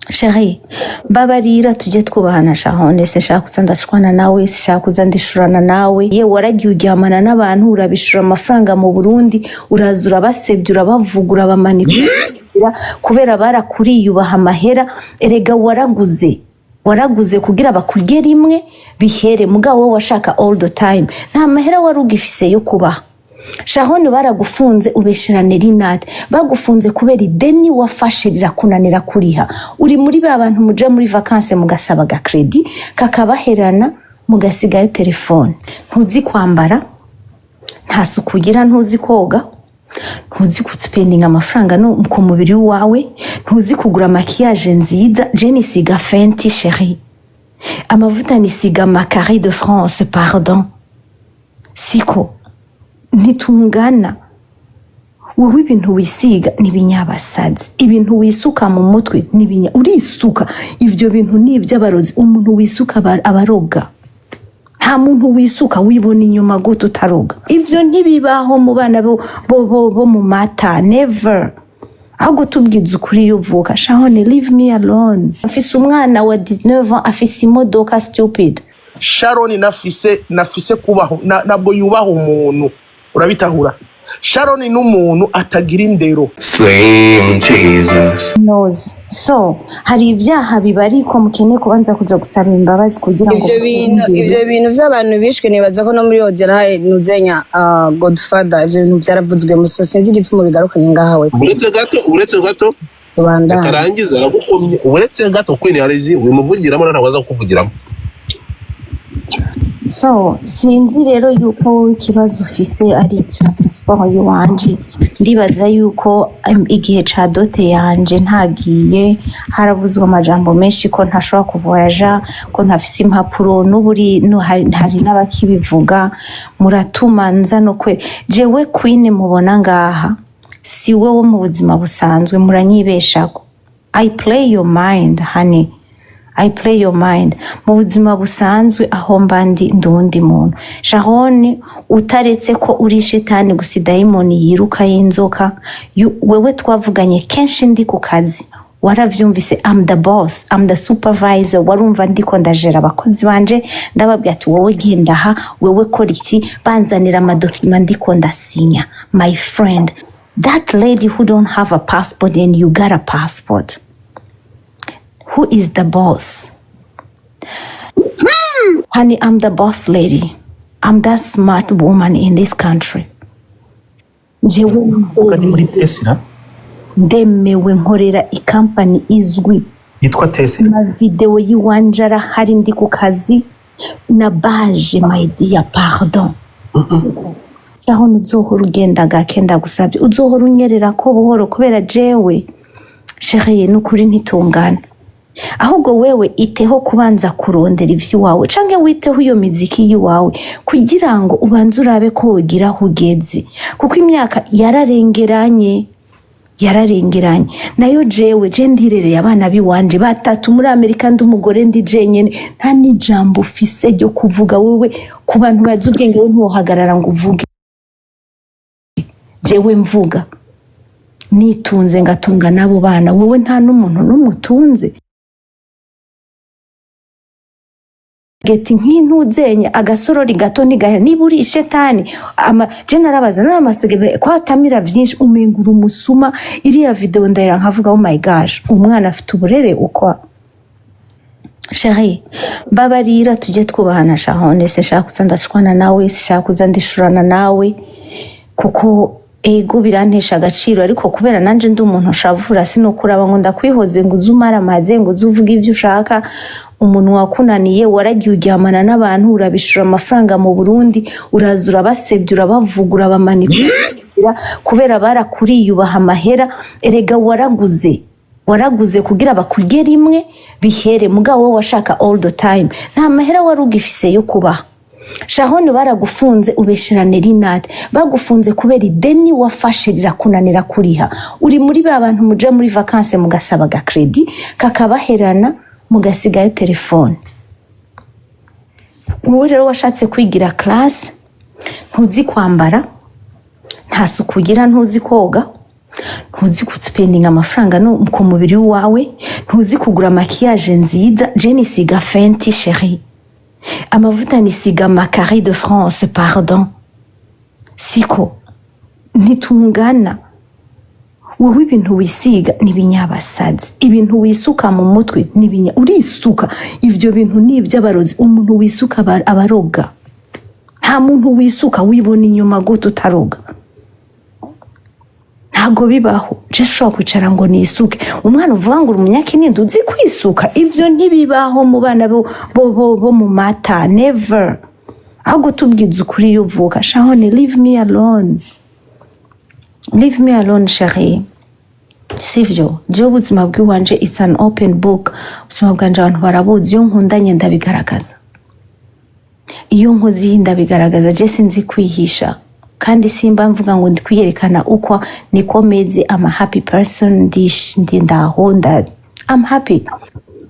Chérie, mbabarira tujye twubahana. Shahone, sinshaka kuza ndashwana nawe, sinshaka kuza ndishurana nawe. Ye, waragiye uryamana n'abantu, urabishura amafaranga mu Burundi, uraza urabasebya, urabavuga, urabamanika kubera barakuriyubaha amahera. Erega waraguze, waraguze kugira bakurye rimwe bihere. Mugabo wowe washaka all the time, nta mahera wari ugifise yo kubaha. Shahone, baragufunze ubesherane rinate, bagufunze kubera ideni wafashe rirakunanira kuriha. Uri muri ba bantu muja muri vacances mugasaba agacrédit kakabaherana, mugasigayo telefone. Ntuzi kwambara, nta suku ugira, ntuzi koga, ntuzi guspendinga amafaranga no ku mubiri wawe, ntuzi kugura maquillage nziza. Je nisiga Fenty, chérie, amavuta nisiga Macari de France. Pardon, siko ntitungana. Wowe ibintu wisiga ni ibinyabasazi, ibintu wisuka mu mutwe ni ibinya, urisuka, ibyo bintu ni iby'abarozi. Umuntu wisuka abaroga. Nta muntu wisuka wibona inyuma gute utaroga? Ibyo ntibibaho mu bana bo mu mata, never. Ahubwo tubwiza ukuri iyo uvuka. Shahone, leave me alone. Afise umwana wa 19 ans, afise imodoka, stupid. Sharon nafise kubaho ntabwo yubaha umuntu, urabitahura? Sharon ni umuntu atagira indero. Slim Jesus. Knows. So hari ibyaha bibariko, mukeneye kubanza kuja gusaba imbabazi kugira ngo Ivyo bintu vy'abantu bishwe, nibaza ko no muri audio nuzenya Godfather, ivyo bintu vyaravuzwe muso, sinzi igituma bigarukanye ngaha we. Uretse gato, uretse gato. Rubanda. Karangiza aragukomye. Uretse gato, Queen, harizi wimuvugiramo, ntabwo aza kukuvugiramo. So sinzi rero yuko wowe ikibazo ufise ari ica pasiporo y'iwanje. Ndibaza yuko igihe ca dot yanje ntagiye, haravuzwe amajambo menshi ko ntashobora kuvoyaja, ko ntafise impapuro. N'ubu hari n'abakibivuga. Muratuma nza no kwe. Jewe Queen mubona ngaha si we wo mu buzima busanzwe, muranyibeshako. I play your mind, honey, I play your mind. Mu buzima busanzwe aho mba ndi, ndundi muntu. Sharon, utaretse ko uri shetani gusa, idayimoni yiruka y'inzoka, wewe twavuganye kenshi ndi ku kazi, waravyumvise. I'm the boss, I'm the supervisor. Warumva ndiko ndajera abakozi banje, ndababwira ati: "Wowe genda aha, wewe kora iki." Banzanira amadocuments, ndiko ndasinya. My friend, that lady who don't have a passport and you got a passport, who is the boss? Honey, I'm the boss lady. I'm that smart woman in this country. Jewe Ni muri Tesla. ndemewe, nkorera ikampani izwi yitwa Tesla. Amavideo y'iwanje arahari, ndi ku kazi na baje. My dear, pardon. Aho uzohora ugenda gake, ndagusabye, uzohora unyerera ko buhoro, kubera jewe, chérie, n'ukuri ntitungana. Ahubwo wewe iteho kubanza kurondera ivy'iwawe, canke witeho iyo miziki y'iwawe, kugira ngo ubanze urabe ko wogira aho ugeze, kuko imyaka yararengeranye, yararengeranye nayo. Jewe je ndirereye abana biwanje batatu muri Amerika, ndi umugore, ndi jenyene, nta n'ijambo ufise ryo kuvuga. Wewe ku bantu bazi ubwenge, we ntiwohagarara ngo uvuge. Jewe mvuga nitunze, ngatunga n'abo bana. Wowe nta n'umuntu n'umwe utunze. Geti nk'intuzenya agasorori gato ntigahera. Niba uri ishetani ama je narabaza none amasege ko atamira vyinshi, umenga uri umusuma. Iriya video ndahera nkavuga: "Oh my gosh, umwana afite uburere." Uko, chérie, mbabarira tujye twubahana. Shahone, sinshaka kuza ndashwana nawe, sinshaka kuza ndishurana nawe, kuko ego birantesha agaciro, ariko kubera nanje ndi umuntu nshavura, sinokuraba ngo ndakwihoze ngo uze umaramaze, ngo uze uvuge ibyo ushaka. Umuntu wakunaniye, waragiye uryamana n'abantu, urabishura amafaranga mu Burundi, uraza urabasebya, urabavuga, urabamanika kubera barakuriyubaha amahera. Erega waraguze, waraguze kugira bakurye rimwe bihere. Mugabo wowe washaka all the time, nta mahera wari ugifise yo kubaha. Shahone, baragufunze ubesherane rinate, bagufunze kubera ideni wafashe rirakunanira kuriha. Uri muri ba bantu muja muri vacances mugasaba agacrédit kakabaherana, mugasigayo telefone. Wowe rero washatse kwigira classe, ntuzi kwambara, nta suku ugira, ntuzi koga. Ntuzi guspendinga amafaranga no ku mubiri wawe, ntuzi kugura maquillage nziza. Je nisiga Fenty, chérie, amavuta nisiga Macari de France. Pardon, siko ntitungana. Wowe ibintu wisiga ni ibinyabasazi, ibintu wisuka mu mutwe ni ibinya, urisuka, ibyo bintu ni iby'abarozi. Umuntu wisuka abaroga. Nta muntu wisuka wibona inyuma gute utaroga? Ntabwo bibaho. Je ushobora kwicara ngo nisuke umwana uvuga ngo uri umunyakinindi uzi kwisuka? Ibyo ntibibaho mu bana bo mu mata, never. Ahubwo tubwiza ukuri iyo uvuka. Shahone, leave me alone, leave me alone, chérie. Sivyo? Jewe ubuzima bw'iwanje, it's an open book. Ubuzima bwanje abantu barabuzi. Iyo nkundanye ndabigaragaza, iyo nkoze iyi ndabigaragaza. Je sinzi kwihisha kandi simba mvuga ngo ndi kwiyerekana uko niko meze. I'm a happy person, ndi ndaho nda, I'm happy.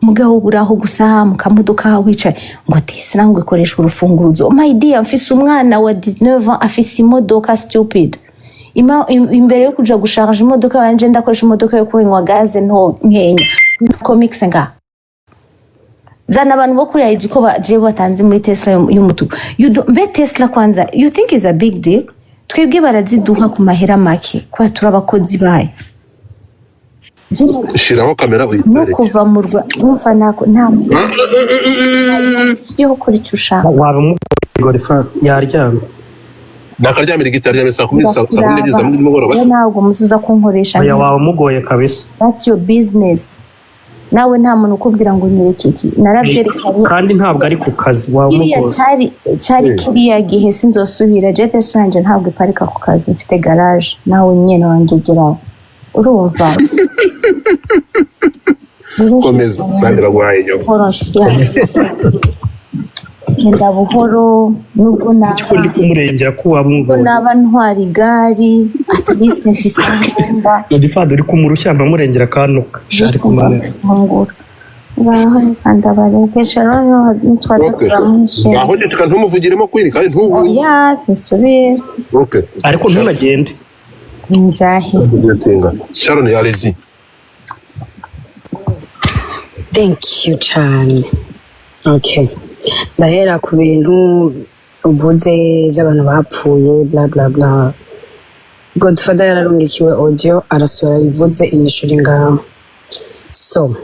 Mugabo uraho gusa mu kamodoka wicaye ngo Tesla, ngo ikoresha urufunguruzo. My dear, mfise umwana wa 19 ans afise imodoka, stupid. Imbere yo kuja gusharja imodoka yanje ndakoresha imodoka yo kunywa gaze nto nkenya comics nga zana abantu bo kuri IG ko je batanze muri Tesla y'umutuku. You don't, mbe Tesla kwanza you think is a big deal? Twebwe baraziduha ku mahera make kubera turi abakozi bayo. Shiraho kamera No uyitwereke. Kuva mu Rwa umva, nta yo kora icyo ushaka. Waba umugore yaryamye. Nakaryamira igiti, aryamye saa 10, saa 12 za nimugoroba. Rero ntabwo muzuza kunkoresha. Oya, waba umugoye kabisa. That's your business. Nawe nta muntu ukubwira ngo nyereke iki, narabyerekanye. Kandi ntabwo ari ku kazi, waba Kiriya umugoye. cyari kiriya gihe, sinzosubira. Je Tesla yanjye ntabwo iparika ku kazi, mfite garage. Nawe nyine wangegeraho, urumva? Komeza sande, baguhaye inyuma. Buhoro, nshuti yanjye, genda buhoro nubwo Ko ndi naba kumurengera ko waba nubwo umugoye. naba ntwara igare, at least mfise aho mba. Godfather, uri kumurushya, murengera akantuka ari kumanura. Fungura ngaho, reka ndabareke. Sharon nitwaza turamwishima. Ngaho reka ntumuvugiremo kwiri kandi ntubu. Oya, sinsubira. Okay. Ariko ntunagende. Nzahe? Tinga. Sharon, allez-y. Thank you cyane. Okay, ndahera ku bintu uvuze by'abantu bapfuye, bla bla bla. Godfather yararungikiwe audio, arasura, yivuze inyishu iri ngaho. So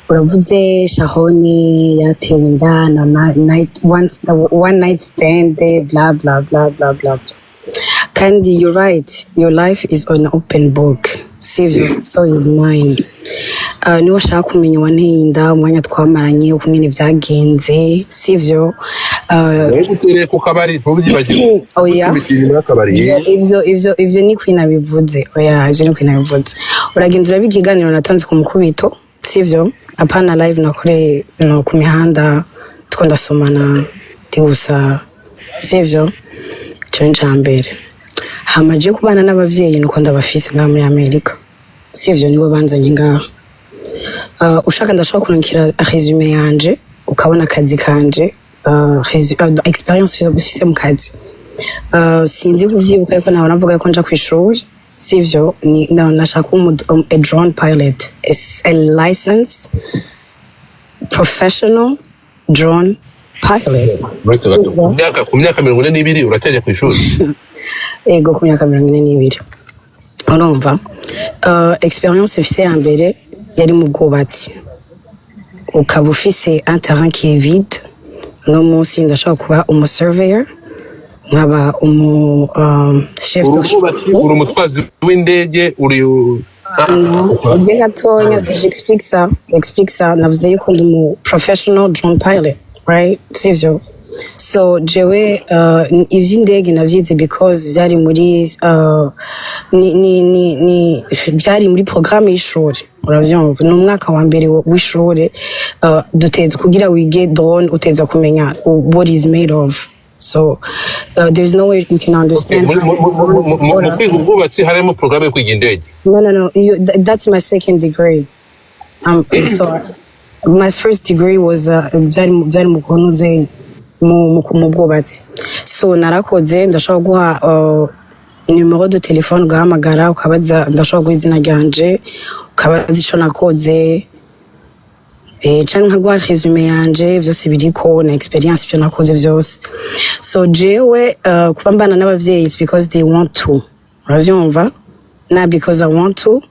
uravuze Shahoni yatewe inda na night one, one night stand, bla bla bla bla bla. Kandi you're right, your life is an open book, sivyo? So is mine. Niba washaka kumenya uwanteye inda, umwanya twamaranye, uko nyine byagenze, sivyo? Wowe gutereye ku kabari, ntubyibagirwe. Oya. Gukubita inyuma y'akabari. Ivyo ni Queen abivuze. Oya, ivyo ni Queen abivuze. Uragenda uraba ikiganiro natanze ku mukubito, sivyo? Apana live nakoreye no ku mihanda two ndasomana ndi gusa, sivyo? Ico ni ica mbere. Hama je kubana n'abavyeyi nuko ndabafise ngaha muri Amerika, sivyo? Nibo banzanye ngaha. Ushaka ndashobora kurungikira résumé yanje ukabona akazi kanje, experience mfise mu kazi. Sinzi kuvyibuka ariko nahora navuga ko nja kw'ishuri, sivyo? Ni nashaka kuba a drone pilot, a licensed professional drone pilot. Uretse gato, ku myaka 42 uracyajya ku ishuri? Ego, ku myaka 42. Urumva, experience mfise ya mbere yari mu bwubatsi. Ukaba ufise un terrain qui est vide, uno munsi ndashobora kuba umu surveyor, nkaba umu chef Uri de umwubatsi, uri umutwazi w'indege, uri Ujye gatonya, j'explique ça, j'explique ça. Navuze yuko ndi umu professional drone pilot, right? Sivyo? So jewe ivy'indege navyize because vyari muri ni, ni, ni, ni vyari muri programme y'ishuri, uravyumva? Ni umwaka wa mbere w'ishuri, duteza kugira wige drone uteza kumenya what is made of. So there's no way you can understand Mu kwiga ubwubatsi harimo porogaramu yo kwiga indege? No. That's my second degree. So my first degree was byari mu kunoze mu bwubatsi. So narakoze, ndashobora guha Numéro de téléphone, ugahamagara ukabaza, ndashobora guha izina ryanje, ukabaza ico nakoze, canke nkaguha résumé yanje, vyose biriko na expérience, ivyo nakoze vyose. So jewe, kuba mbana n'abavyeyi, it's because they want to, uravyumva? Not because I want to,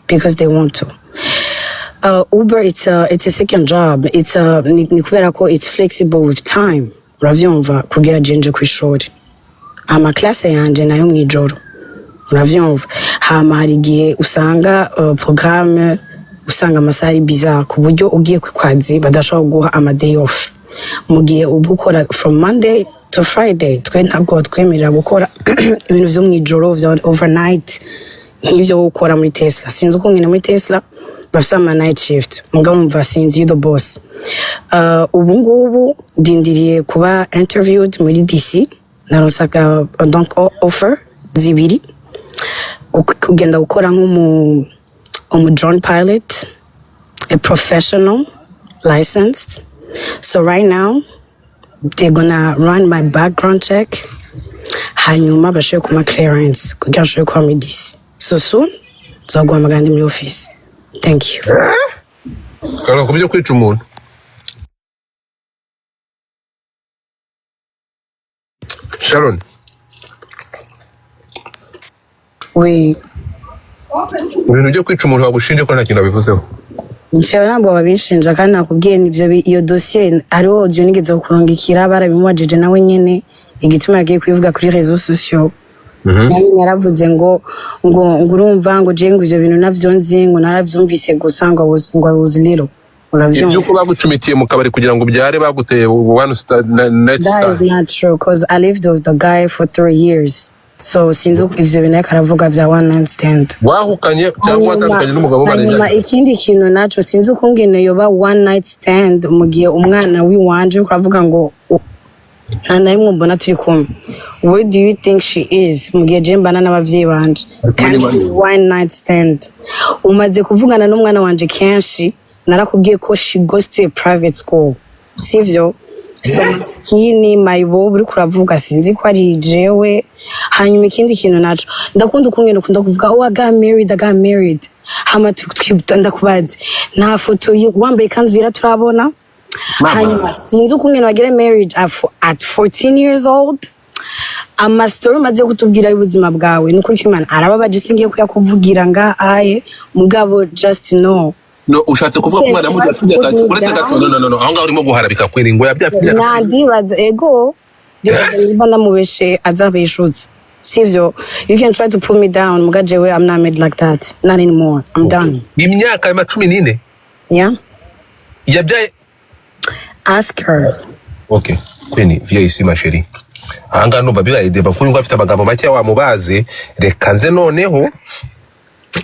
because they want to. Uber, it's a second job. It's a ni kubera ko it's flexible with time, uravyumva? Kugira jenje kw'ishuri, ama classe yanje nayo mw'ijoro, uravyumva? Hama hari igihe usanga programme, usanga amasaha ari bizarre, ku buryo ugiye ku kazi badashobora guha ama day off, mu gihe uba ukora from Monday to Friday. Twe ntabwo batwemerera gukora ibintu vyo mw'ijoro vya overnight nk'ivyo ukora muri Tesla. Sinzi uko ngene muri Tesla bafise ama night shift, mugabo mva sinzi, you the boss. Ubu ngubu ndindiriye kuba interviewed muri DC. Naronsaga donc offer zibiri, kugenda gukora nk'umu drone pilot, a professional licensed. So right now they're gonna run my background check, hanyuma bashobore kumpa clearance kugira nshobore kuba muri DC. So soon nzoguhamagara ndi muri office. Thank you. Garuka ku byo kwica umuntu, Sharon. We. Ibintu byo kwica umuntu bagushinje ko nta kintu wabivuzeho? Njyewe ntabwo babinshinja, kandi nakubwiye nivyo iyo dosiye hariho audio nigeze kurungikira, barabimubajije nawe nyene igituma yagiye kubivuga kuri réseaux sociaux. Nawe yaravuze ngo urumva, ngo je ngo ivyo bintu navyo nzi, ngo naravyumvise gusa, ngo I was little, uravyumva? Iby'uko bagucumitiye mu kabari kugira ngo ubyare, baguteye one star, night That star. is not true, 'cause I lived with the guy for 3 years. So sinzi uko ivyo bintu ariko aravuga vya one night stand. Wahukanye cyangwa watandukanye n'umugabo umara Hanyuma imyaka? ikindi kintu naco, sinzi ukungene yoba one night stand mu gihe umwana wiwanje uriko uravuga ngo nta na rimwe mbona turi kumwe. Where do you think she is, mu gihe je mbana n'abavyeyi banje? Kandi one night stand, umaze kuvugana n'umwana wanje kenshi, narakubwiye ko she goes to a private school, sivyo? So maskini mayibobo uriko uravuga, sinzi ko ari jewe. Hanyuma ikindi kintu naco, ndakunda ukungene ukunda kuvuga, "Oh, I got married, I got married." Hama ndakubaze, nta foto wambaye ikanzu yera turabona. Hanyuma sinzi ukungene bagire marriage at 14 years old. Amastori umaze kutubwira y'ubuzima bwawe, ni ukuri ko Imana arababaje, singiye kuyakuvugira nga aye, mugabo just know. No, ushatse kuvuga ko umwana yamuze afite imyaka, uretse gato, no, no, no, no, aho ngaho urimo guharabika kweri, ngo yabyaye afite imyaka? Nandibaza ego, ndibaza niba namubeshe azabeshutse, sivyo? You can try to put me down, muga jewe I'm not made like that, not anymore, I'm done. Imyaka ya 14? Yeah. Yabyaye? Ask her. Okay, Queen, viens ici, ma chérie. Ahangaha numva bibaye débat kuri ngo afite amagambo make wamubaze. Reka nze noneho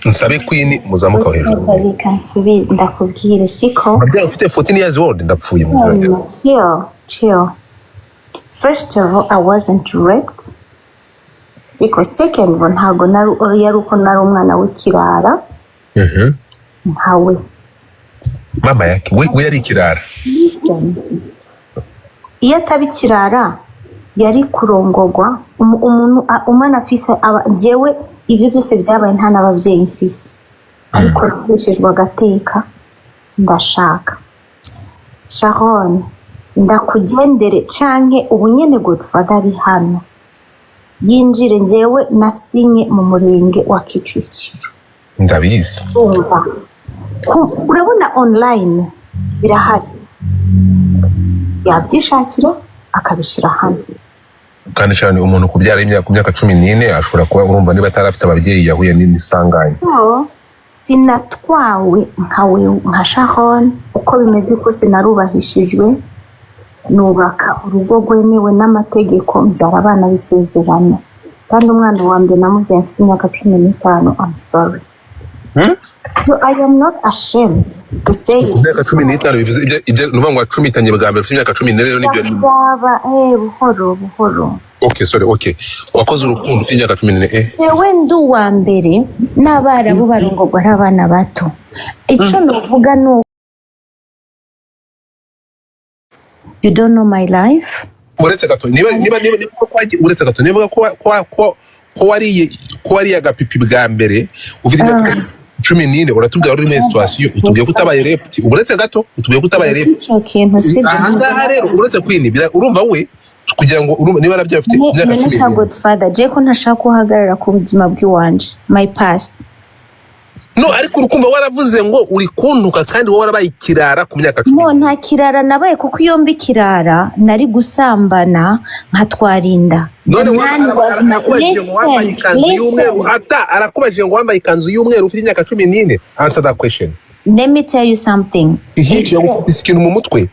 nsabe Queen muzamuka aho hejuru. Reka nsubire ndakubwire, siko? Wabyaye ufite 14 years old, ndapfuye mu buzima bwawe. Chill, chill. First of all, I wasn't raped, siko? Second of all, ntabwo nari, yari uko nari umwana w'ikirara nkawe. Mama yake we yari ikirara? Listen, iyo ataba ikirara yari kurongogwa. Umuntu umwana afise jewe ibyo byose byabaye nta n'ababyeyi mfise, ariko nakoreshejwe agateka. Ndashaka Sharon ndakugendere canke ubu nyene Godfather ari hano yinjire. Njyewe nasinye mu murenge wa Kicukiro. Ndabizi. Umva, urabona online birahari, yabyishakira akabishyira hano. Kandi cyane umuntu kubyara ku myaka 14 ashobora kuba, urumva, niba atari afite ababyeyi yahuye n'isanganya. So, sinatwawe nkawe nka Sharon. Uko bimeze kose narubahishijwe, nubaka urugo rwemewe n'amategeko, mbyara abana b'isezerano, kandi umwana wa mbere namubyaye mfite imyaka 15. I'm sorry. So I am not ashamed to say it. Imyaka 15 bivuze ibyo ni ukuvuga ngo wacumitanye bwa mbere ufite imyaka 14, rero nibyo? Byaba buhoro buhoro. Okay, sorry, okay, wakoze urukundo ufite imyaka 14. Jewe ndi uwa mbere n'abarabu barongorwa ari abana bato. Icyo nuvuga ni you don't know my life. Uretse gato, niba uretse gato, niba ko Ko wariye agapipi bwa mbere ufite imyaka 14, uratubwira uri muri situation, utubwiye ko utabaye raped. Uretse gato, utubwiye ko utabaye raped. Icyo kintu si Ahangaha rero, uretse Queen, urumva we kugira ngo urumva niba arabyaye afite imyaka none cumi nka n'ine Godfather, je ko ntashaka guhagarara ku buzima bw'iwanje, my past. No, ariko urukumva waravuze ngo uri kuntuka kandi wowe warabaye ikirara ku myaka cumi No, n'ine. nta kirara nabaye, kuko iyo mba ikirara nari gusambana nkatwara inda. None arakubajije ngo wambaye ikanzu y'umweru, ata arakubajije ngo wambaye ikanzu y'umweru ufite imyaka 14. Answer that question. Let me tell you something. Ihiki yagukubise ikintu mu mutwe.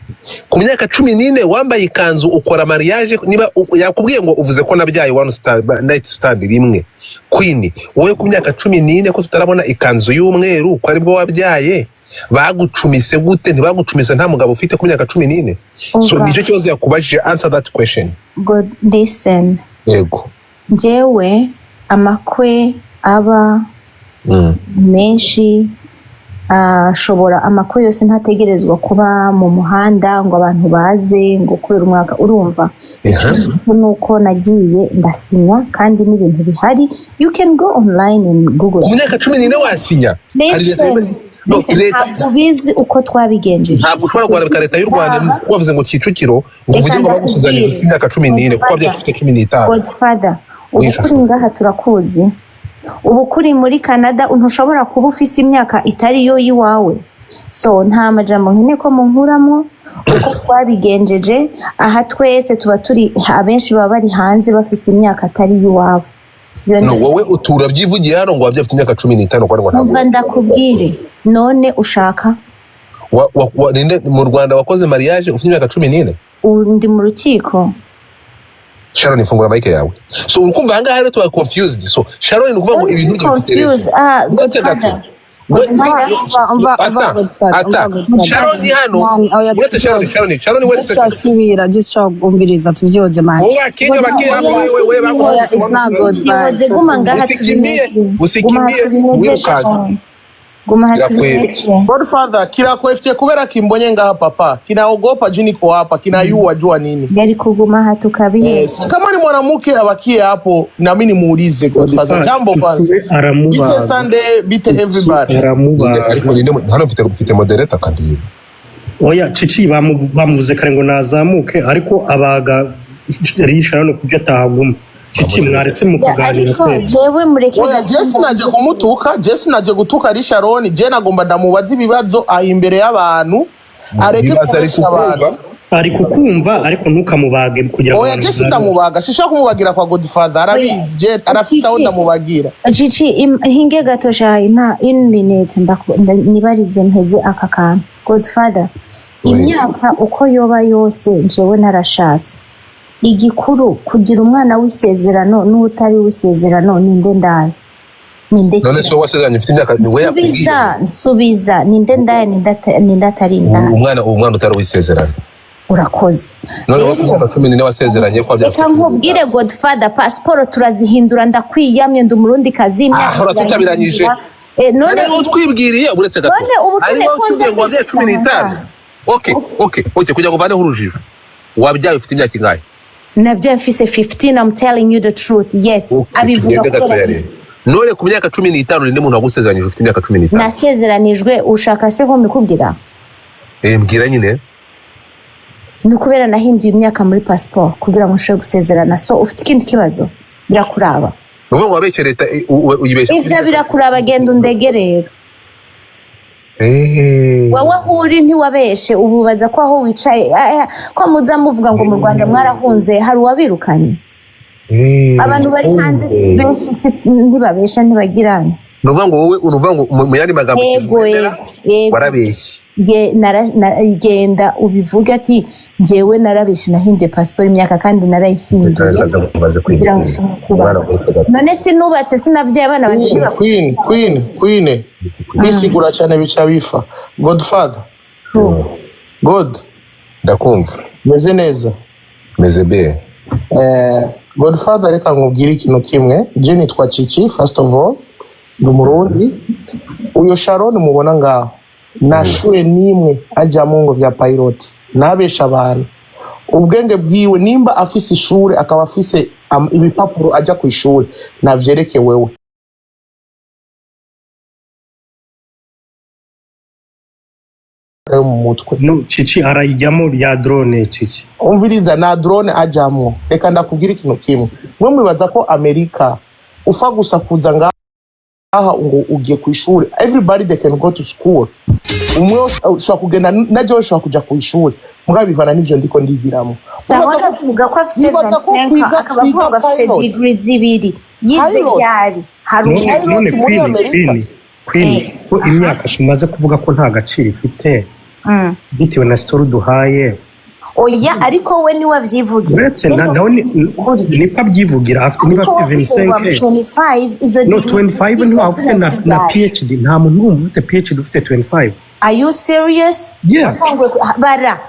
Ku myaka 14 wambaye ikanzu ukora mariage. Niba yakubwiye ngo uvuze ko nabyaye one star, night stand rimwe, Queen, wowe ku myaka 14 ko tutarabona ikanzu y'umweru, ko aribwo wabyaye, bagucumise gute? Ntibagucumise nta mugabo ufite ku myaka 14? So Umva. nicyo kibazo yakubajije. Answer that question. God, listen. Yego. Njyewe amakwe aba menshi, ashobora amakwe yose ntategerezwa kuba mu muhanda ngo abantu baze ngo kubera umwaka, urumva? Nuko nagiye ndasinya, kandi n'ibintu bihari, you can go online and google. Ku myaka 14 wasinya? Hari leta Listen, no, listen, leta ntabwo ubizi uko twabigenjeje. Ntabwo ushobora guharabika leta y'u Rwanda kuko wavuze ngo Kicukiro, ngo uvuge ngo bagusuzanye ufite imyaka 14, kuko wabyaye ufite 15. Godfather, ubu Wisha. kuri ngaha turakuzi, ubu kuri muri Canada ntushobora kuba ufise imyaka itari yo y'iwawe. So nta majambo nkeneye ko munkuramo uko twabigenjeje. Aha twese tuba turi, abenshi baba bari hanze bafise imyaka atari iy'iwabo. You No, understand? wowe utura byivugiye hano ngo wabyaye ufite imyaka 15, ngo ntabwo Umva ndakubwire, none ushaka Ninde mu Rwanda wakoze mariage ufite imyaka 14? Ubu ndi mu rukiko. Sharon, ifungura mic yawe. So urukumva ahangaha rero tuba confused. So Sharon, ni ukuvuga ngo ibintu bye bifite Confused. Ah, Uretse gato. Godfather. Umva, umva, Ata, Godfather, ata. umva, Godfather. Sharon hano. Man, oya, Uretse Sharon, tuvyoze. Sharon, Sharon, wait a second. Subira, just kumviriza, tuvyoze, man. Wowe Kenya bakia hapo, wewe wewe. Oya, it's not good, man. Yoze, guma ngaha. Usikimbie, tubimeze. usikimbie, Guma tubimeze, wirukanka. Sharon. Guma aha Kirakweli. tubimeze. Godfather, kirakwefye kubera kimbonye ngaha papa. Kinaogopa juu niko hapa, kinayua jua nini. Yari kuguma aha Eh, tukabiheza. si kama ni mwanamke abakie hapo na mimi nimuulize Godfather. Jambo kwanza. Cici aramubaga. Bite Sunday, bite everybody. Aramubaga. Ariko ninde hano mfite moderator kandi? Oya, Cici bamuvuze kare ngo nazamuke, ariko abaga risha hano kubyo atahaguma. Cici, mwaretse mukaganira Ariko kweli. jewe mureke. Oya, Jesse naje kumutuka, Jesse naje gutuka Risharoni, je nagomba ndamubaza ibibazo aho imbere y'abantu. Areke Ibibazo ari kubesha abantu. kukumva. Ari kukumva, ariko ntukamubage kugira ngo Oya, abantu Jesse baganire. ndamubaga, sishaka kumubagira kwa Godfather, arabizi je arafise aho Cici. ndamubagira. Cici, hinge gato sha, impa une minute, nibarize mpeze aka kantu. Godfather, Oui. imyaka uko yoba yose, jewe narashatse. Igikuru kugira umwana w'isezerano n'utari w'isezerano, ninde ndaya, ninde None kira? se wowe wasezeranye ufite imyaka, ni we yakubwiye? Nsubiza, nsubiza, ninde ndaya, ninde atari indaya? Umwana utari wisezerano. Urakoze. None wowe ku myaka 14 wasezeranye ko wabyara Reka ufite 15? nkubwire, Godfather, pasiporo turazihindura, ndakwiyamye, ndi Umurundi kazi. Ah, uratutabiranyije. None None wowe utwibwiriye, uretse gato, None ubu ari tune wowe ko utubwiye ngo wabyaye 15. Okay, kugira ngo uvaneho urujijo, wabyaye ufite imyaka ingahe? Nabyo mfise 15. I'm telling you the truth, yes. Okay, Abivuga tugende gatoya kubera rero. None ku myaka 15, ninde muntu wagusezeranyije ufite imyaka 15? Nasezeranijwe, ushaka se ko mbikubwira? Eh, mbwira nyine. Ni ukubera nahinduye imyaka muri pasiporo kugira ngo nshobore gusezerana. So ufite ikindi kibazo, birakuraba. Ni ukuvuga ngo wabeshye leta, uyibeshya? Ibyo birakuraba, genda undege rero. Wowe aho uri ntiwabeshe, ubu ubaza ko aho wicaye, ko muza muvuga ngo mu Rwanda mwarahunze, hari uwabirukanye? Abantu bari hanze benshi ntibabesha, ntibagirana. Ni ukuvuga ngo wowe, ni ukuvuga ngo mu yandi magambo, Yego. wemera, Yego. warabeshye. Genda ubivuge ati njyewe narabeshe, nahinduye pasiporo imyaka kandi narayihinduye Nzaza nkubaze kugira ngo kwiga nshobore umwana kubaka. wese gato. None sinubatse, sinabyaye abana banje? Queen, Queen, Queen, kwisigura cyane bica bifa. Godfather, God. Ndakumva. Meze neza? Meze be. Godfather, reka nkubwire ikintu kimwe. Je nitwa Cici, first of all ndi Umurundi. Uyo Sharon mubona ngaho nta shure n'imwe ajyamo ngo vya pilot, ntabesha abantu. Ubwenge bwiwe, nimba afise ishure akaba afise Ibipapuro ajya ku ishuri navyereke wewe. Yo mu mutwe. No, Cici arayijyamo bya drone, Cici. Umviriza, na drone ajamwo. Reka ndakubwira ikintu kimwe: mwe mwibaza ko Amerika ufa gusa kuza ngaha ngo ugiye ku ishuri. Everybody, they can go to school. Umwe wese ushobora kugenda, na jewe ushobora kuja ku ishuri, mugabo bivana n'ivyo ndiko ndigiramo. Sharon avuga ko afise Wibaza ko 25, akaba avuga ngo kwiga afise pilot. degree zibiri yize. Pilot. Ryari hari None umuntu Pilot none muri Queen, Amerika. Queen, Queen, ko imyaka tumaze kuvuga ko nta gaciro ifite bitewe na story duhaye. Oya, ariko we niwe avyivugira. Uretse nawe Uri. niko abyivugira, afite niba Ariko afite wavuze ngo 25. 25, izo No, degree 25 zibiri ntiwaba ufite na zirasigara. PhD. Nta muntu urumva ufite PhD ufite 25. Are you serious? Yeah. Watanguye bara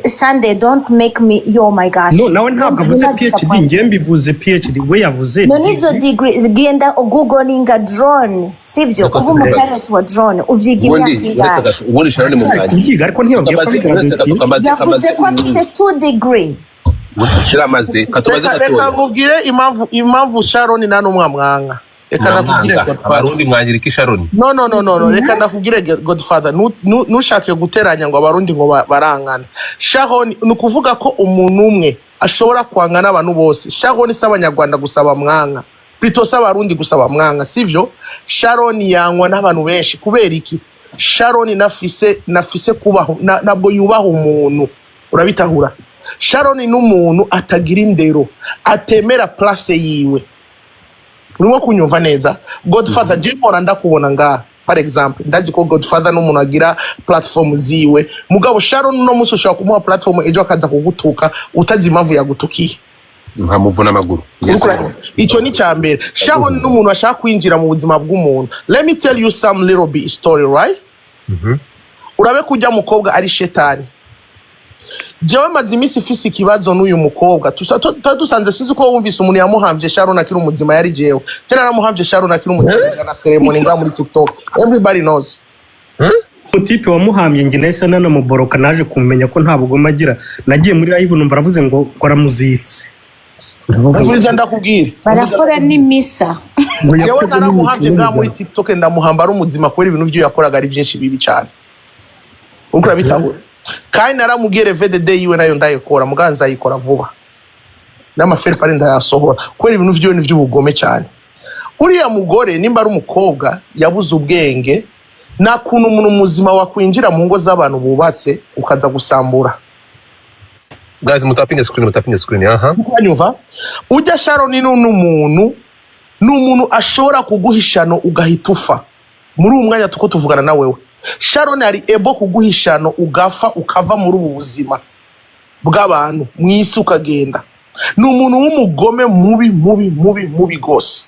Sunday, don't make me, oh my gosh. No, nawe ntabwo Don't- avuze do not PhD. disappoint. Ngewe mbivuze PhD, we yavuze None izo degree. degree, genda googlinga drone, sibyo? Reka Kuba tuvuge. umupilot wa drone uvyiga Ubundi imyaka uretse ingahe? gato, ubundi Sharon mu Ari mwanya. kubyiga, ariko ntiyabwiye ko Kamaze uretse gato, abigraduate. kamaze Yavuze kamaze ko afise 2 degree. Siramaze katubaze Reka gatoya. nkubwire impamvu Sharon nta n'umwe amwanga. Reka ndakubwire, Mwamwanga Godfather. Abarundi mwangira iki Sharon? No, no, no, no, no, reka ndakubwire, Godfather, ntushake guteranya ngo Abarundi ngo barangana. Sharon, ni ukuvuga ko umuntu umwe ashobora kwanga n'abantu bose. Sharon si Abanyarwanda gusa bamwanga, plutôt si Abarundi gusa bamwanga, sivyo? Sharon yangwa n'abantu benshi. Kubera iki? Sharon nafise kubaho ntabwo yubaha umuntu, urabitahura? Sharon ni umuntu atagira indero, atemera place yiwe. Urimo kunyumva neza, Godfather? Je mpora ndakubona ngaha. Par exemple, ndazi ko Godfather n'umuntu agira platform ziwe, mugabo Sharon uno munsi ushobora kumuha platform, ejo akaza kugutuka utazi impamvu yagutukiye. Nkamuvuna amaguru. Uriko icyo ni cya mbere. Sharon n'umuntu ashaka kwinjira mu buzima bw'umuntu. Let me tell you some little bit story, right? Urabe ko ujya mukobwa ari shetani. Jewe maze iminsi ifise ikibazo n'uyu mukobwa. Tuba dusanze, sinzi ko wumvise umuntu yamuhamvye Sharon akiri umuzima, yari jewe. Je naramuhamvye Sharon akiri umuzima na ceremony ngaha muri TikTok, everybody knows. Umutipe wamuhambye, njye nahise nanamuboroka. Naje kumenya ko nta bugome agira. Nagiye muri live numva aravuze ngo aramuzitse. Ndavuga ngo Umviriza ndakubwira. Barakora n'imisa. Ngo Jewe yakoze naramuhamvye ngaha muri n'umugabo. TikTok, ndamuhamba ari umuzima, kubera ibintu vyo yakoraga ari vyinshi bibi cane. Uriko urabitahura? Kandi naramubwiye VDD yiwe nayo ndayikora, mugabo nzayikora vuba, n'amaferi pari ndayasohora, kubera ibintu vyiwe ni vy'ubugome cyane. Uriya mugore, nimba ari umukobwa, yabuze ubwenge. Nta kuntu umuntu muzima wakwinjira mu ngo z'abantu bubatse ukaza gusambura. Guys, mutapinge screen, mutapinge screen, aha. Uranyumva? Ujya Sharon ni n'umuntu, ni umuntu ashobora kuguha ishano ugahita ufa. Muri uwo mwanya tuko tuvugana na wewe, Sharon ari ebo kuguha ishano ugafa, ukava muri ubu buzima bw'abantu mu isi ukagenda. Ni umuntu w'umugome, mubi, mubi, mubi, mubi rwose,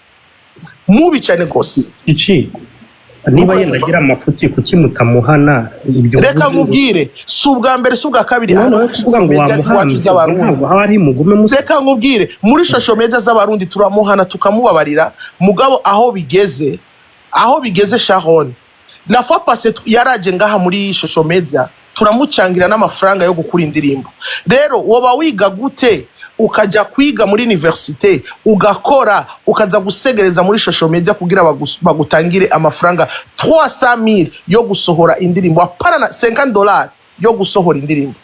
mubi cyane rwose. Iki niba yenda agira amafuti, kuki mutamuhana ibyo? Reka uvuze nkubwire, si ubwa mbere, si ubwa kabiri. None Hano wowe kuvuga ngo media iwacu wamuhambye z'Abarundi, ntabwo haba ari mugume musa. Reka nkubwire, muri social media z'Abarundi turamuhana, tukamubabarira, mugabo aho bigeze Sharon, la fois passée yaraje ngaha muri social media, turamucangira n'amafaranga yo gukura indirimbo. Rero woba wiga gute, ukajya kwiga muri université, ugakora, ukaza gusegereza muri social media kugira bagutangire amafaranga 300,000 yo gusohora indirimbo, apana na $50 yo gusohora indirimbo?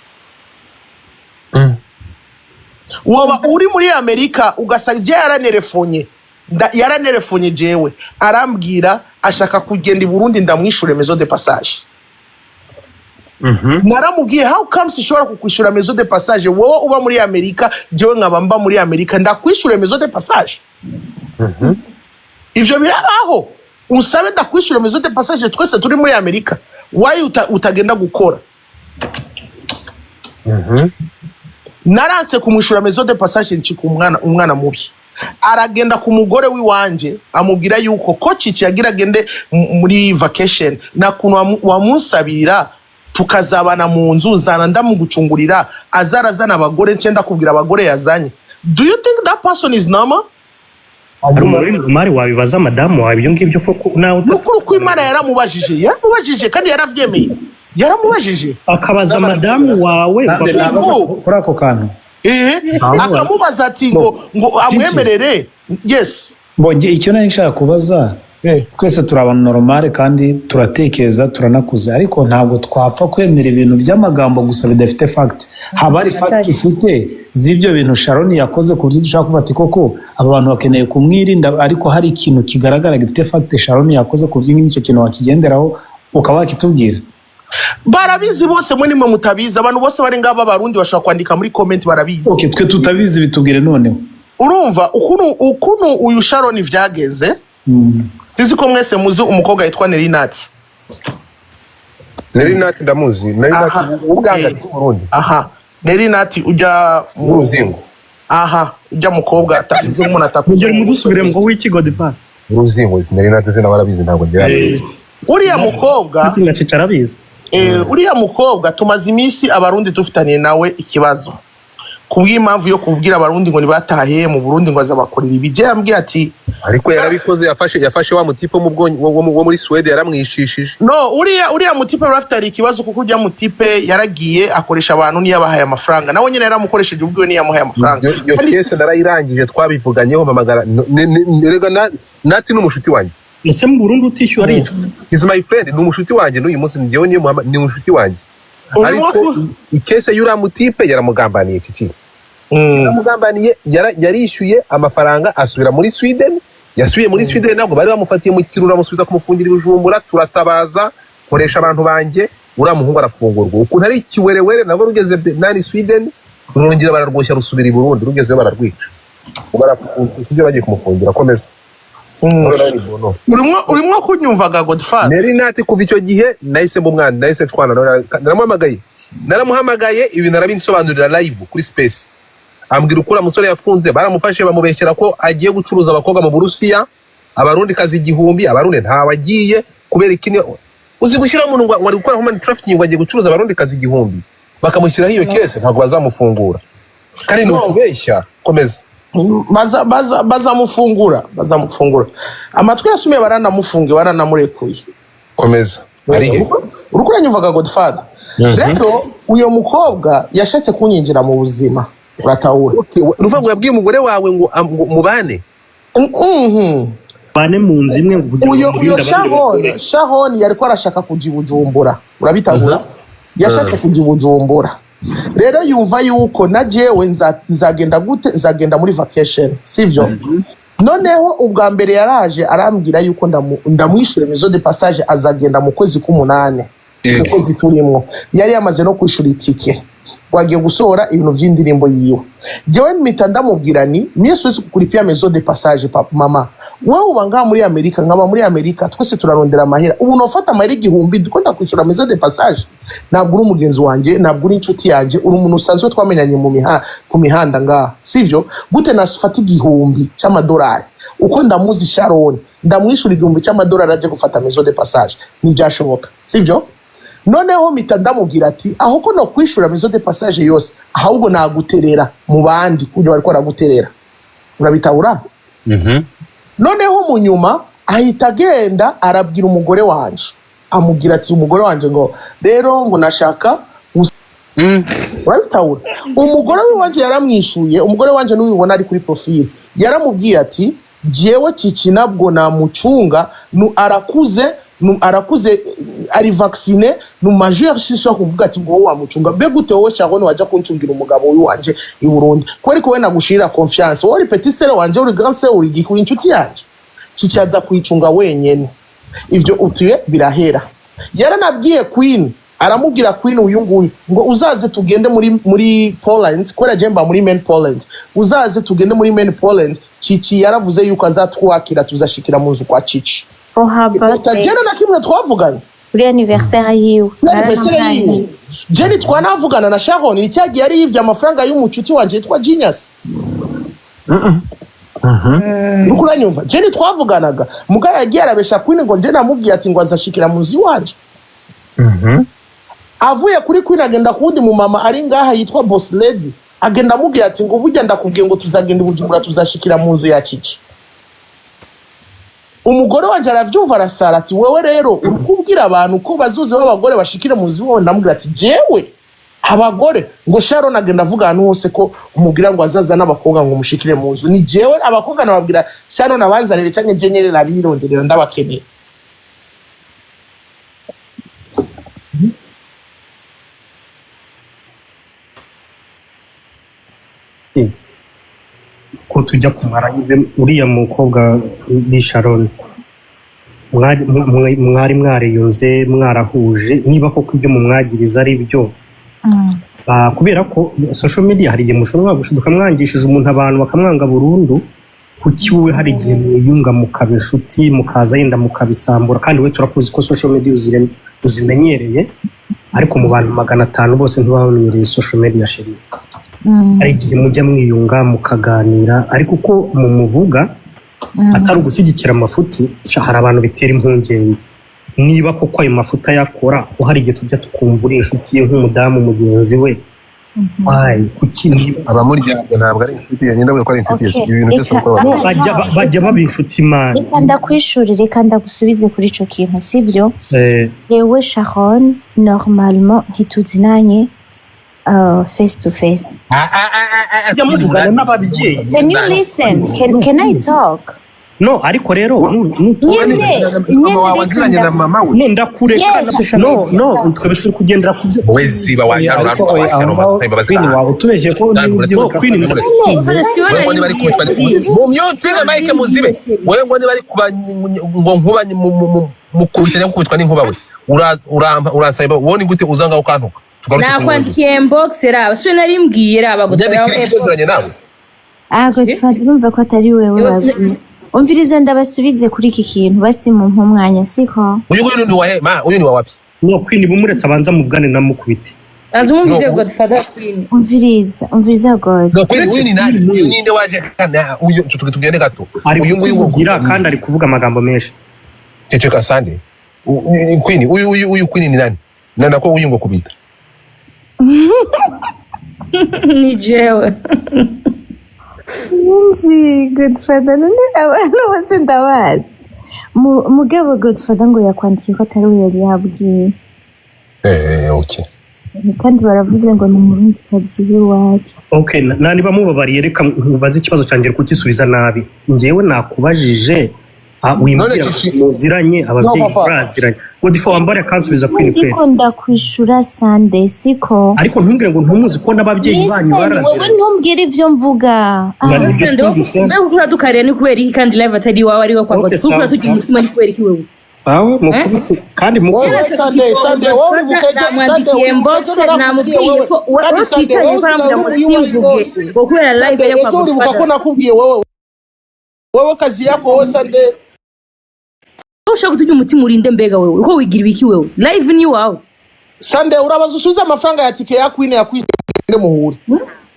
Woba uri muri Amerika ugasanga je yaranerefonye, yaranerefonye jewe, arambwira ashaka kugenda i Burundi, ndamwishure maison de passage. Naramubwiye, how comes ishobora kukwishura maison de passage, wowe uba muri Amerika, jewe nkaba mba muri Amerika, ndakwishure maison de passage? Ivyo birabaho? Unsabe ndakwishura maison de passage, twese turi muri Amerika, why utagenda gukora? Naranse kumwishura maison de passage, ncika umwana mubi. Aragenda ku mugore w'iwanje, amubwira yuko ko Cici yagira agende muri vacation, na kuntu wamunsabira tukazabana mu nzu, nzana ndamugucungurira, azarazana abagore, nce ndakubwira abagore yazanye. Do you think that person is normal? Hari umuntu uri normal wabibaza madamu wawe ibyo ngibyo koko nawe? Nukuri ko Imana yaramubajije, yaramubajije kandi yaravyemeye, yaramubajije. Akabaza madamu wawe. Nande nabaza Ngo. kuri ako kantu. Akamubaza ati ngo amwemerere, yes. Bonge icyo nari nshaka kubaza, twese turi abantu normal kandi turatekereza, turanakuze, ariko ntabwo twapfa kwemera ibintu by'amagambo gusa bidafite fact. Haba hari fact ufite z'ibyo bintu Sharon yakoze, ku buryo dushobora kuvuga ati koko aba bantu bakeneye kumwirinda, ariko hari ikintu kigaragara gifite fact Sharon yakoze, ku buryo nk'icyo kintu wakigenderaho ukaba wakitubwira? Barabizi bose, mwe nimwe mutabizi. Abantu bose bari ngaba Abarundi bashobora kwandika muri comment, barabizi. Okay, twe tutabizi bitubwire noneho. Urumva ukuntu uyu Sharon vyageze? Sinzi ko mwese muzi umukobwa yitwa Nerinati. Nerinati ndamuzi, Nerinati. Ubwanga bw'Uburundi. Aha, Nerinati ujya mu Ruzingo. Aha, ujya mukobwa atavuze nk'umuntu atakuze. Mugere mudusubire ngo w'iki, Godfather? Uruzingo, Nerinati zina barabizi, ntabwo ngira. Uriya mukobwa nka Cici arabizi. Uriya mukobwa tumaze iminsi Abarundi dufitaniye nawe ikibazo kubw'impamvu yo kubwira Abarundi ngo ntibatahe mu Burundi, ngo azabakorera ibi. Je yambwiye ati Ariko yarabikoze, yafashe wa mutipe wo mu wo muri Suwede, yaramwishishije. No, uriya mutipe bafitanye ikibazo, kuko uriya mutipe yaragiye akoresha abantu, niyabahaye amafaranga, nawe nyine yaramukoresheje ubwiwe, niyamuhaye amafaranga. Iyo case narayirangije, twabivuganyeho, mpamagara erega Nati ni umushuti wanjye. Ese mu Burundi utishyuwe aricwa? He's my friend, ni umushuti wanjye n'uyu munsi, njyewe niyo ni umushuti wanjye. Ariko icase y'uriya mutipe yaramugambaniye, Cici, yaramugambaniye, yarishyuye amafaranga asubira muri Sweden. Yasubiye muri Sweden, ntabwo bari bamufatiye mu kirura, bamusubiza kumufungira i Bujumbura. Turatabaza, nkoresha abantu banjye, uriya muhungu arafungurwa. Ukuntu ari ikiwerewere, nabwo rugeze nani Sweden, rurongera bararwoshya, rusubira i Burundi, rugezeyo bararwica. Ubu barafunzwe, sibyo, bagiye kumufungira. Komeza. Urimo kunyumvaga, Godfather? Neri Nati, kuva icyo gihe nahise mba umwana, nahise nshwana nawe, naramuhamagaye, ibintu arabinsobanurira live kuri space, ambwira uko uriya musore yafunze. Baramufashe bamubeshyera ko agiye gucuruza abakobwa mu Burusiya, Abarundi kazi 1000, Abarundi ntawe agiye kubera iki? Uzi gushyiraho umuntu ngo ari gukora human trafficking, ngo agiye gucuruza Abarundi kazi 1000, bakamushyiraho iyo case, ntabwo bazamufungura kandi ni ukubeshya. Komeza. Bazamufungura, bazamufungura. Amatwi yasumiye, baranamufunge, baranamurekuye. Komeza, ari he? Uriko uranyumvaga, Godfather? Rero uyo mukobwa yashatse kunyinjira mu buzima, uratahura? Uruvuga ngo yabwiye umugore wawe ngo mubane? Mhm. Bane mu nzu imwe ngo kugira ngo Uyo murinde abandi Sharon bagore. Sharon yariko arashaka kuja i Bujumbura, urabitahura? Yashatse kuja i Bujumbura, rero yumva yuko na jewe nzagenda gute, nzagenda muri vacation, sivyo? Noneho ubwa mbere yaraje arambwira yuko ndamwishyura maison de passage, azagenda mu kwezi k'umunani, mu kwezi turimwo. Yari yamaze no kwishura itike, wagiye gusohora ibintu by'indirimbo yiwe. Jewe mpita ndamubwira ni mie siwezi kukulipia maison de passage, papa, mama. Wowe uba ngaha muri Amerika, nkaba muri Amerika, twese turarondera amahera. Ubu nofata amahera 1000 ndiko ndakwishyura maison de passage? Ntabwo uri umugenzi wanjye, ntabwo uri inshuti yanjye, uri umuntu usanzwe twamenyanye ku mihanda ngaha, sivyo? Gute nafata 1000 cy'amadolari, uko ndamuzi Sharon, ndamwishyura 1000 cy'amadolari ajye gufata maison de passage? Ntibyashoboka, sivyo? Noneho mpita ndamubwira ati aho ko no kwishura maison de passage yose, ahubwo naguterera mu bandi kugira bariko baraguterera, urabitahura? Noneho mu nyuma ahita agenda arabwira umugore wanje, amubwira ati umugore wanje ngo rero ngo nashaka, urabitahura? Umugore wanje yaramwishuye, umugore wanje n'ubibona ari kuri profile, yaramubwiye ati jewe Cici nabwo namucunga, nu arakuze, nu arakuze, ari vacciné, nu majeur, sishobora kuvuga ati ngo wowe wamucunga. Mbe gute wowe Sharon waja kuncungira umugabo wanje i Burundi? Kubera ko we nagushirira confiance, wowe uri petit sœur wanje, uri grand sœur, uri gikuri inshuti yanje. Cici aza kuyicunga wenyene, ivyo utuye birahera. Yaranabwiye Queen, aramubwira Queen uyu nguyu ngo uzaze tugende muri Poland, kubera je mba muri main Poland, uzaze tugende muri main Poland. Cici yaravuze yuko azatwakira, tuzashikira mu nzu kwa Cici. For her birthday. Utagera na kimwe twavuganye. Kuri anniversaire yiwe. Kuri anniversaire yiwe. Jenny twanavugana na Sharon ni cyagiye yari yivye amafaranga y'umucuti wanje yitwa Genius. Uriko uranyumva? Jenny twavuganaga, muga yagiye arabesha Queen ngo nje namubwiye ati ngo azashikira mu nzu iwanje. Avuye kuri Queen agenda kuwundi mu mama ari ngaha yitwa Boss Lady, agenda amubwiye ati ngo burya ndakubwiye ngo tuzagenda i Bujumbura, tuzashikira mu nzu ya Cici. Umugore wanje aravyumva, arasara, ati wewe rero uri kubwira abantu ko bazoze b'abagore bashikire mu nzu iwawe. Ndamubwira ati jewe Abagore ngo Sharon agenda avuga ahantu hose ko umubwira ngo azaza n'abakobwa ngo umushikire mu nzu. Ni jewe abakobwa nababwira Sharon abazanire, canke je nyene nabironderera ndabakeneye. Ko tujya kumara uriya mukobwa ni Sharon, mwari mwariyunze, mwarahuje, niba koko ibyo mumwagiriza ari byo. Kubera ko social media hari igihe mushobora gushiduka mwangishije umuntu abantu bakamwanga burundu. Kuki wowe hari igihe mwiyunga mukaba inshuti, mukaza yenda mukabisambura? Kandi we turakuzi ko social media uzimenyereye, ariko mu bantu 500 bose ntibamenyereye social media, chérie. Hari igihe mujya mwiyunga mukaganira, ariko uko mumuvuga atari ugushyigikira amafuti, sha, hari abantu bitera impungenge niba koko ayo mafuti ayakora, ko hari igihe tujya tukumva uri inshuti ye nk'umudamu mugenzi we. Why? Kuki niba Abamuryamye ntabwo ari inshuti ye, ndavuga ko ari inshuti ye. Okay, Ibintu byose reka bakora. No, bajya baba inshuti, man. Reka ndakwishuri, reka ndagusubize kuri ico kintu, sivyo? Yewe Sharon, normalement ntituzinanye face to face. Mujya muvugana n'ababyeyi. Can you listen? Can I talk? No, ariko rero Nyine nyine Mama wawe reka aziranye na mama we? No, ndakureka. Yes. No, twebwe turi kugendera ku byo Wowe ziba wajyana. Ariko oya, aho ngaho Queen waba utubeshye ko niba ubyibuka. Queen, Nyine. Wowe ngo niba ari kubitwa mu myotire mike muzibe, wowe ngo niba ari kuba ngo nkuba mukubita nyakubitwa n'inkuba, we uransaba wowe ni gute uza ngaho ukantuka? Tugaruke kuri wowe. Nakwandikiye inbox, raba siwe nari mbwiye, raba Nyandikira icyo ziranye nawe. Ah, Godfather, urumva ko atari wewe wabwiye. Umviriza, ndabasubize kuri iki kintu, basi mumpe umwanya, siko? Uyu nguyu ni wahe ma? Uyu ni wa wapi? No, Queen, bumuretse abanza muvugane na mukubite. Banza umwumvise No. Godfather, Queen. Umviriza, umviriza, God. No, Queen, uyu ni nani? Uyu ninde waje kana uyu? Tugende gato. Ari Uyu nguyu ngo kukuvugira kandi ari kuvuga amagambo menshi. Ceceka sande. Queen, uyu Queen ni nani? Nana ko uyu ngo kubita. Ni jewe. Sinzi, Godfather, none abantu bose ndabazi. Mugabo Godfather ngo yakwandikiye ko atari we yari yabwiye. Okay. Kandi baravuze ngo ni umurundikazi w'iwacu. Okay, na niba mubabariye, reka nkubaze ikibazo cyanjye kugisubiza nabi. Njyewe nakubajije, wimbwira None Cici- ngo muziranye ababyeyi, No, papa. muraziranye. Godfather, wambare akansubiza Queen kweli. Ndiko ndakwishura, Sande, siko? Ariko ntumbwire ngo ntumuzi ko n'ababyeyi banyu Listen, wowe baraziranye. ntumbwire ibyo mvuga. Nari- Ese twumvise. mbega uko uradukarira ni kubera iki kandi live atari iwawe, ari iwe kwa Okay, Godfather? Uko sawa, uratugira sawa. umutima ni kubera iki wewe? Sawa, mukubite kandi mukubite. Wowe Sunday, Sunday, wowe uribuka ejo, Sunday, Namwandikiye uribuka inbox, ejo narakubwiye namubwiye wowe. ko Kandi Sunday, twicaranye wowe ko arambwira ngo usigaye uri simvuge rwose. ngo kubera live Sunday, yo kwa ejo uribuka ko Godfather. nakubwiye wowe, wewe kazi yako wowe Sunday. Wowe ushaka kuturya umutima urinde mbega wewe uko wigira ibiki wewe? Live ni iwawe. Sunday, urabaza usubize amafaranga ya tike ya Queen ya Queen muhure.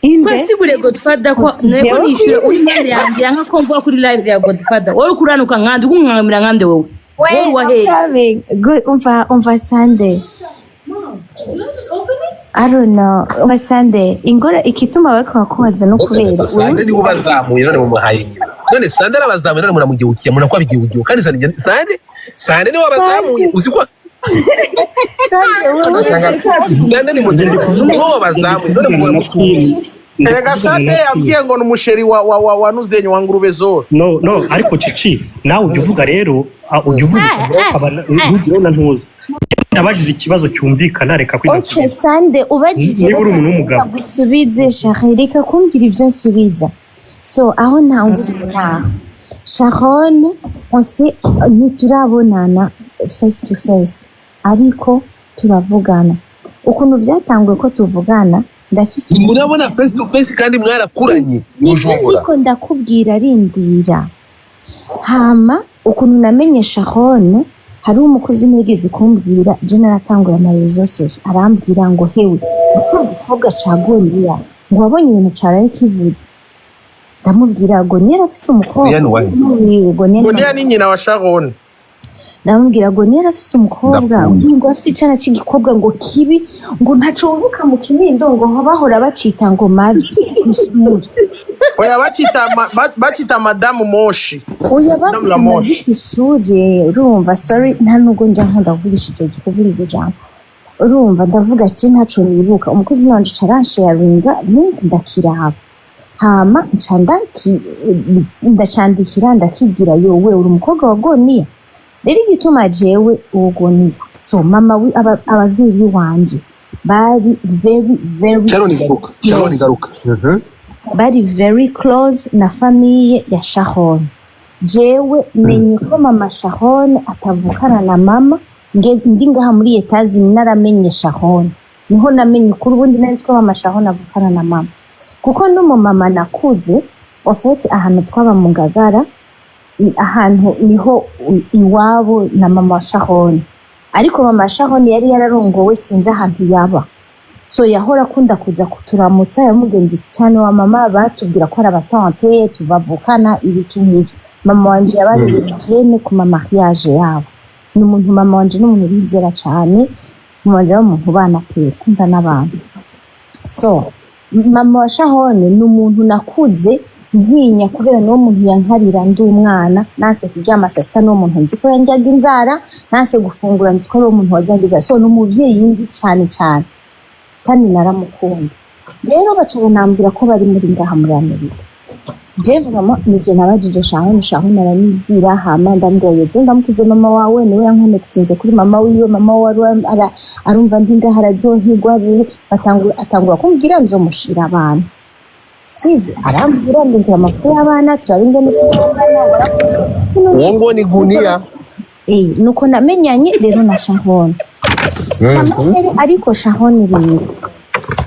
Inde? Kwasiguriye Godfather ko Si nego jewe. nishyura uri impande yanjye yanga ko mvuga kuri live ya Godfather. Wowe ukuranuka nkande, ukunkangamira nkande wowe? Wait, Wowe I'm waheye. coming. Good, umva, umva Sunday. I don't know. Umva Sunday, ingora ikituma bariko bakubaza no kubera Sande nibo bazamuye, none mumuhaye inyuma. None Sande arabazamuye, none muramugihukiye, munakuba igihugihu. Kandi Sande niwe wabazamuye, uzi ko Sunday, wowe Sande ni muto, niwe wabazamuye, none muramutunga. Erega Sunday yabwiye ngo ni umusheri wa Nuzenye wa Ngurube Zoro. No, ariko Cici, nawe ujya uvuga rero, ujya uvuga ukaba ntugire na ntuza. Nabajije ikibazo cyumvikana, reka Okay, kwigasubiza. Sande, ubajije Niba uri umuntu w'umugabo. gusubize Shari, reka kumbwira ibyo nsubiza. So aho ntawe ntaho. Sharon, on sait, ntiturabonana face to face, ariko turavugana. Ukuntu byatanguye ko tuvugana, ndafise Murabona face to face kandi mwarakuranye nibyo. Bujumbura. Ariko ndakubwira, rindira. Hama ukuntu namenye Sharon, hari umukozi nigeze kumbwira, je naratanguye ama réseaux sociaux, arambwira ngo hewe uko gikobwa ca Goniya, ngo wabonye ibintu caraye kivuze. Ndamubwira Goniya arafise umukobwa Goniya ni uwahe? wiwe Goniya ni Goniya ni nyina wa Sharon. Ndamubwira Goniya arafise umukobwa Ndapfuye. ngo afise icana c'igikobwa ngo kibi, ngo ntaco wunguka mu Kinindo, ngo bahora bacita ngo mabi kw'ishure. Oya, bacita Madamu Moshi. Oya, Madame la bavuga Moshi. mabi kw'ishure, urumva? Sorry, nta nubwo njya nkunda kuvugisha icyo kuvuga iryo jambo. Urumva, ndavuga ati ntaco nibuka. Umukozi wanje ca aransharinga link, ndakiraba, hama nca ndacandikira, ndakibwira: "Yowe, uri umukobwa wa Goniya?" Rero igituma jewe uwo Goniya, so mama abavyeyi biwanje bari very very Sharon, garuka. Sharon, garuka. Bari very close na famille ya Sharon. Jewe menye ko mama Sharon atavukana na mama ndi ngaha muri Etats-Unis. Naramenye Sharon, niho namenye kuri ubundi nari nzi ko mama Sharon avukana na mama, kuko n'umumama nakuze au fait ahantu twaba mu Ngagara, ahantu niho iwabo na mama wa Sharon. Ariko mama Sharon yari yararongowe, sinzi ahantu yaba. So yahora akunda kuza kuturamutsa, yamugenzi cyane wa mama. Batubwira ko ari abatante tubavukana, ibiki nk'ivyo. Mama wanje yababereye marraine ku ma mariage yabo. Ni umuntu, mama wanje ni umuntu bizera cyane. Mama wanje ari umuntu ubana pe, ukunda n'abantu. So mama wa Shahone ni umuntu nakuze ntinya, kubera niwo muntu yankarira ndi umwana nanse kuryama saa sita. Niwo muntu nzi ko yanjyaga inzara nanse gufungura, nzi ko ari uwo muntu wajyaga inzara. So ni umubyeyi nzi cyane cyane, kandi naramukunda. Rero baca banambwira ko bari muri ngaha muri Amerika. Je vraiment nije nabajije Sharon, Sharon aranyibwira. Hama ndambwira: "Yoze, ndamukize mama wawe, niwe yankonekitinze kuri mama wiwe." Mama wiwe arumva ndi ngaha, araryoherwa. Rero atangura kumbwira nzomushira abantu, sivyo? Arambwira, ndumvira amafoto y'abana, turaba ingene usanga. Uwo nguwo ni Guniya. Eh, nuko namenyanye rero na Sharon. Rero ariko Sharon rero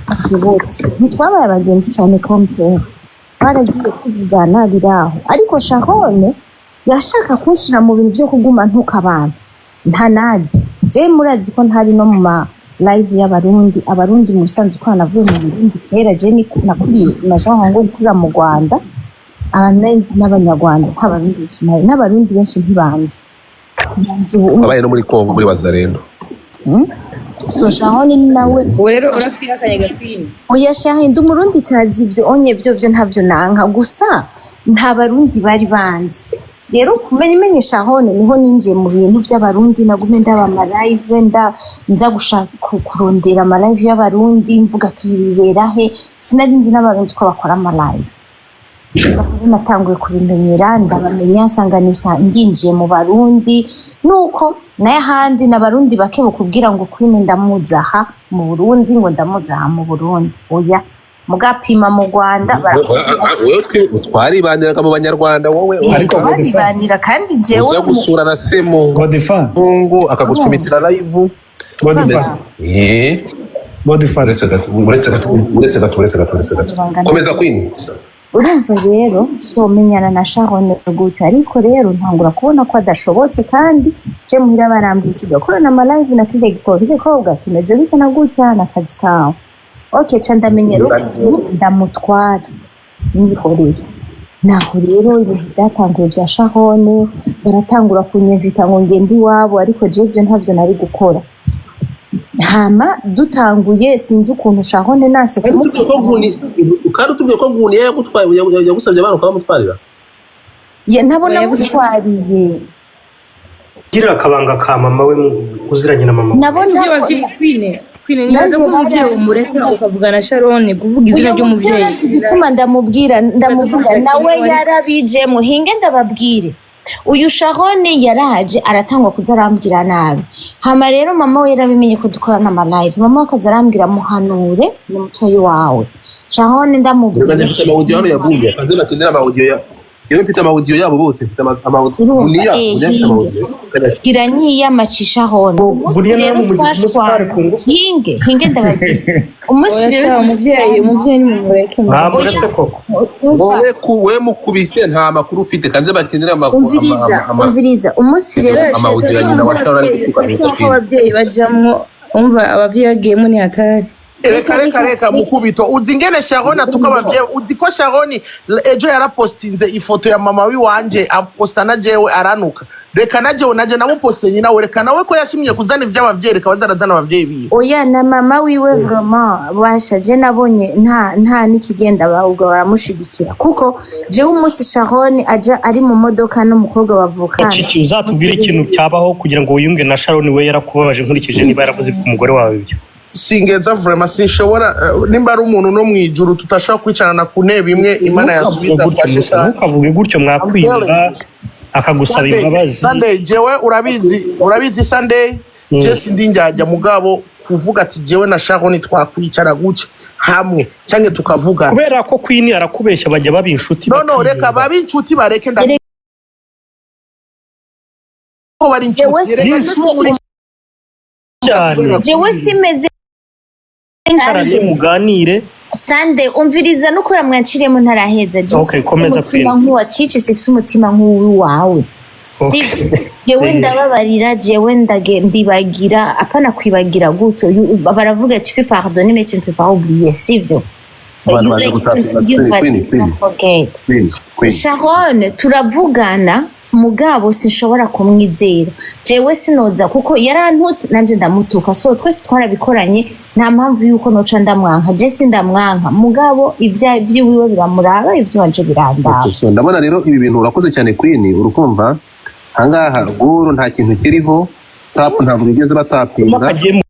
ashobotse, ntitwabaye abagenzi cyane compare, twaragiye tuvugana biraho. Ariko Sharon yashaka kunshira mu bintu byo kuguma ntuka abantu ntanazi. Je murazi ko ntari no mu ma live y'Abarundi. Abarundi mu bisanzwe, ko navuye mu Burundi kera, je nakuriye najaho ngo gukurira mu Rwanda. Abantu nari nzi n'Abanyarwanda, nta Barundi benshi n'Abarundi benshi ntibanzi. Nzi ubu. Wabaye no muri Kongo muri Wazalendo. So Sharon ni nawe. Ubu rero uratwihakanye, Gapini. Oya shahe, ndi Umurundi kazi. Ibyo onye byo ntabyo nanka, gusa nta Barundi bari banzi. Rero kumenya imenye Sharon, niho ninjiye mu bintu by'Abarundi. Nagume ndaba ama live, nza gushaka kurondera ama live y'Abarundi, mvuga ati ibi bibera he? Sinari nzi n'Abarundi ko bakora ama live. Rero natanguye kubimenyera, ndabamenya, nsanga nisa nginjiye mu Barundi. Nuko naye ahandi n'Abarundi bake bukubwira ngo Queen ndamuzi aha mu Burundi, ngo ndamuzi aha mu Burundi. Oya, mugapima mu Rwanda barakubwira. Wowe twaribaniraga mu Banyarwanda wowe. Ariko Godfather, Twaribanira, kandi jewe uza gusura na semu Godfather, mungu akagucumitira live. Godfather, Eh, Godfather. Uretse gato, uretse gato, uretse gato, uretse gato, uretse gato. Komeza, Queen. Urumva rero, so menyana na Sharon gutyo. Ariko rero ntangura kubona ko adashobotse, kandi je muhira barambwira usigaye ukorana ama live na kirya gikobwa, kirya gikobwa kimeze gutya na gutya n'akazi kawe. Okay, ca ndamenyera ukuntu ndamutwara nihoreye. Naho rero ibintu byatanguye bya Sharon, baratangura kunyemvita ngo ngende iwabo, ariko je ivyo ntavyo nari gukora. Hama dutanguye, sinzi ukuntu Sharon nase Kandi utubwiye ko kandi utubwiye ko Guniya yagutwaye, yagusabye abana ukamutwarira. Ya, ntabona mutwariye. Girira akabanga ka mama we uziranye na mama we. Nabona Ababyeyi, Queen, Queen, nibaza Nanjye ko umubyeyi umureka ukavugana na Sharon, kuvuga izina uyu ry'umubyeyi. muvyeyi urazi igituma ndamubwira, ndamuvuga nawe yarabijemo. Hinge ndababwire, uyu Sharon yaraje aratangwa kuza arambwira nabi. Hama rero mama we yarabimenye ko dukorana ama live. Mama we akaza arambwira: "Muhanure, ni mutoyi wawe Sharon." Ndamubwira Reka mfite ama audio hano ya Guniya, kanze bakenera ama audio ya, yewe mfite ama audio yabo bose, mfite ama audio Urumva, Guniya. eh, Guniya mfite ama audio. Gira nyiyamacisha Sharon umunsi Buriya rero nawe umugize umusitari twashwana. Ku ngufu. Hinge, hinge ndababwira umunsi Oya rero sha, umubyeyi, umubyeyi nimumureke. Ntabwo uretse koko. Wowe ku we mukubite, nta makuru ufite. Kanze bakenera amakuru. Umviriza, umviriza umunsi rero Ama audio ya nyina wa Sharon ari gutuka Mr. Ko Queen. ababyeyi bajamwo, umva, ababyeyi bagiyemo ni hatari. Reka, reka, reka, mukubito. Uzi ingene Sharon atuka abavyeyi? Uzi ko Sharon ejo yarapostinze ifoto ya mama wiwanje, aposta na jewe aranuka? Reka najewe naje namuposte nyina we, reka nawe ko yashimye kuzana ivy'abavyeyi, reka bazarazana abavyeyi biwe. Oya, na mama wiwe vraiment basha, je nabonye nta n'ikigenda, ahubwo baramushigikira, kuko jewe umunsi Sharon aja ari mu modoka n'umukobwa bavukana. Cici, uzatubwire ikintu cyabaho kugira ngo wiyunge na Sharon. We yarakubabaje, nkurikije niba yaravuze ku mugore wawe ibyo. Singeza vraiment, sinshobora, nimba ari umuntu no mwijuru tutashobora kwicarana ku ntebe imwe, Imana Ntukavuge yasubiza gutyo kwa musa. shetani. Ntukavuge gutyo, mwakwiyunga akagusaba imbabazi. Sunday, jewe urabizi Sunday, je sindi njyajya, mugabo kuvuga ati jewe na Sharon twakwicara gutya hamwe cyangwa tukavugana. Kubera ko Queen arakubeshya, bajya baba inshuti No, reka bakiyunga. babe inshuti, bareke nda ko bari Jewe inshuti, reka. Ni inshuti cyane. Jewe simeze Mwicarane muganire. Sande, umviriza, nukora mwanciriyemo ntaraheza. Je Okay, sifise komeza, umutima Queen. nk'uwa Cici, sifise umutima nk'uwawe. Sivyo? Jewe ndababarira, jewe ndibagira, apana kwibagira gutyo. Baravuga tu peux pardonner mais tu ne peux pas oublier, sivyo? Abantu You baje like, gutapinga you Queen, but Queen, you Queen. can't forget. Queen, Queen. Sharon turavugana, mugabo sinshobora kumwizera. Jewe sinoza kuko yarantutse nanje ndamutuka, so twese twarabikoranye, nta mpamvu yuko noca ndamwanka. Je sindamwanka, mugabo ivya vyiwiwe biramuraba, ivy'iwanje birandaba. Okay, so ndabona rero ibi bintu, urakoze cyane Queen. Urukumva ahangaha guru nta kintu kiriho, tap ntabwo bigeze batapinga. Kagiye.